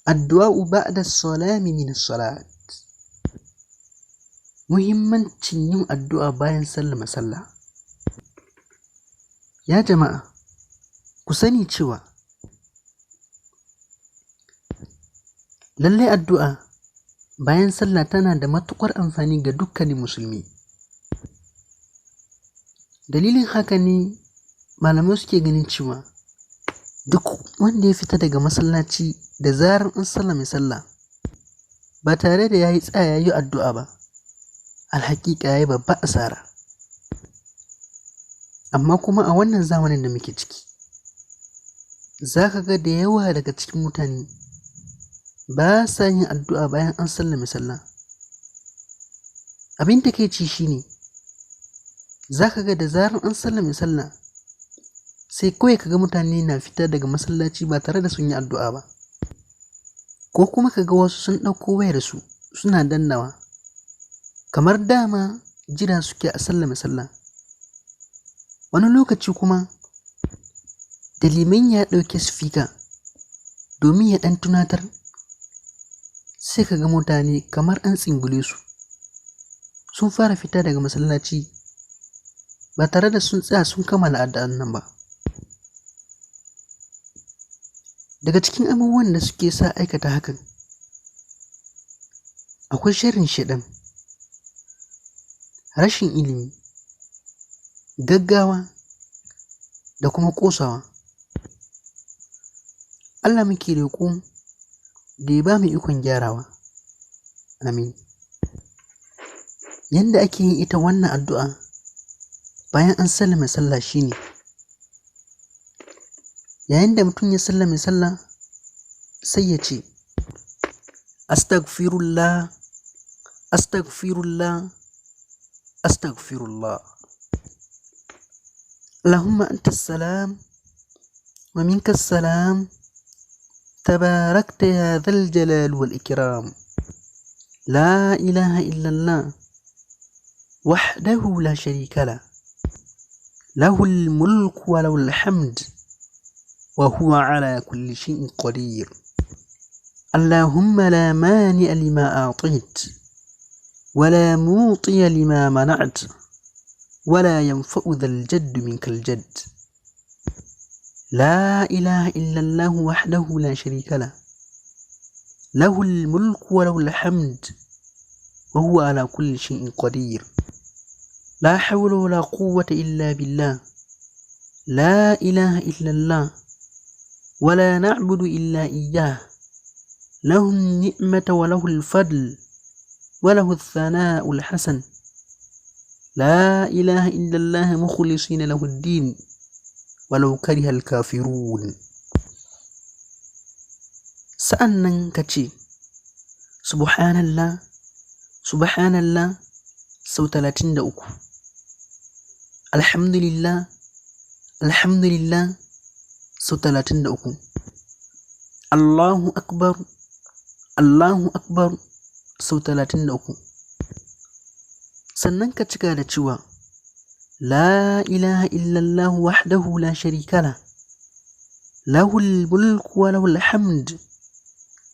Addu'a ba'da salami min salat. Muhimmancin yin addu'a bayan sallama sallah. Ya jama'a, ku sani cewa lallai addu'a bayan sallah tana da matuƙar amfani ga dukkanin musulmi. Dalilin haka ne malamai suke ganin cewa duk wanda ya fita daga masallaci da zarar an sallame sallah ba tare da ya yi tsaya ya yi addu'a ba, alhaƙiƙa ya yi babbar asara. Amma kuma a wannan zamanin da muke ciki, za ka ga da yawa daga cikin mutane ba sa yin addu'a bayan an sallame sallah. Abin takaici shi ne, za ka ga da zarar an sallame sallah sai kawai ka ga mutane na fita daga masallaci ba tare da sun yi addu'a ba. Ko kuma ka ga wasu sun ɗauko wayarsu suna dannawa, kamar dama jira suke a sallame sallah. Wani lokaci kuma da liman ya ɗauki sifika domin ya ɗan tunatar, sai ka ga mutane kamar an tsingule su, sun fara fita daga masallaci ba tare da sun tsaya sun kammala addu'an nan ba. Daga cikin abubuwan da suke sa aikata hakan, akwai sharrin shaiɗan, rashin ilimi, gaggawa da kuma ƙosawa. Allah muke roƙo da ya ba mu ikon gyarawa. Amin. Yanda ake yin ita wannan addu'a bayan an sallame sallah shine, yayin da mutum ya sallame sallah sai ya ce, Astaghfirullah, Astaghfirullah, Astaghfirullah. Allahumma anta salam wa minka salam, tabarakta ya dhal jalal wal ikram. La ilaha illallah wahdahu la sharika lah, lahul mulku wa lahul hamd, wa huwa ala kulli shay'in qadir. Allahumma la mani'a lima a'tayt, wa la mu'tiya lima mana'at, wa la yanfa'u dhal jadd minkal jadd. La ilaha illallah wahdahu la sharika lah, lahul mulku wa lahul hamd, wa huwa ala kulli shay'in qadir. La hawla wa la quwwata illa billah. La ilaha illallah wa la na'budu illa iyyah. Lahu an-ni'mata wa lahu al-fadl wa lahu ath-thana'u al-hasan. La ilaha illallah mukhlisina lahu ad-din walau kariha al-kafirun. Sa'annan ka ce, Subhanallah, Subhanallah sau 33. Alhamdulillah, Alhamdulillah sau 33. Allahu Akbar, Allahu Akbar sau 33. Sannan ka cika da cewa, La ilaha illallah wahdahu la sharika lah, lahul mulku wa lahul hamd,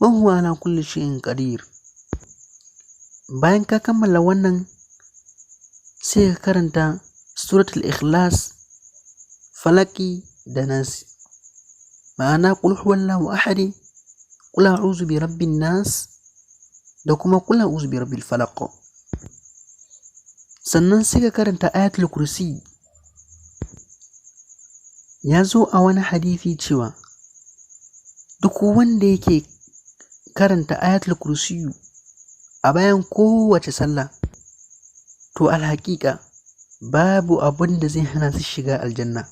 wa huwa ala kulli shay'in qadir. Bayan ka kammala wannan, sai ka karanta suratul Ikhlas, Falaki da Nasi. Ma'ana qul huwallahu ahad, qul a'udhu bi rabbin nas, da kuma qul a'udhu bi rabbil falaq. Sannan sai ka karanta ayatul kursi. Ya zo a wani hadithi cewa duk wanda yake karanta ayatul kursiyu a bayan kowace sallah, to alhaƙiƙa babu abin da zai hana su shiga aljanna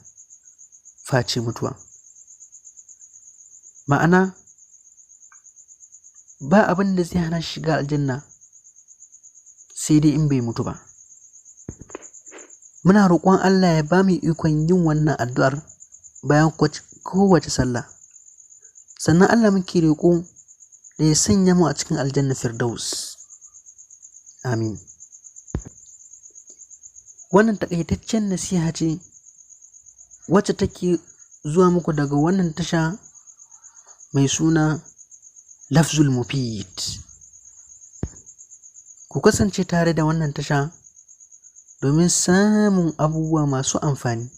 face mutuwa. Ma'ana ba abin da zai hana shi shiga aljanna sai dai in bai mutu ba. Muna roƙon Allah ya ba mu ikon yin wannan addu'ar bayan kowace sallah. Sannan Allah muke roƙo da ya sanya mu a cikin aljanna Firdaus. Amin. Wannan taƙaitaccen nasiha ce wacce take zuwa muku daga wannan tasha mai suna Lafzul Mufid. Ku kasance tare da wannan tasha domin samun abubuwa masu amfani.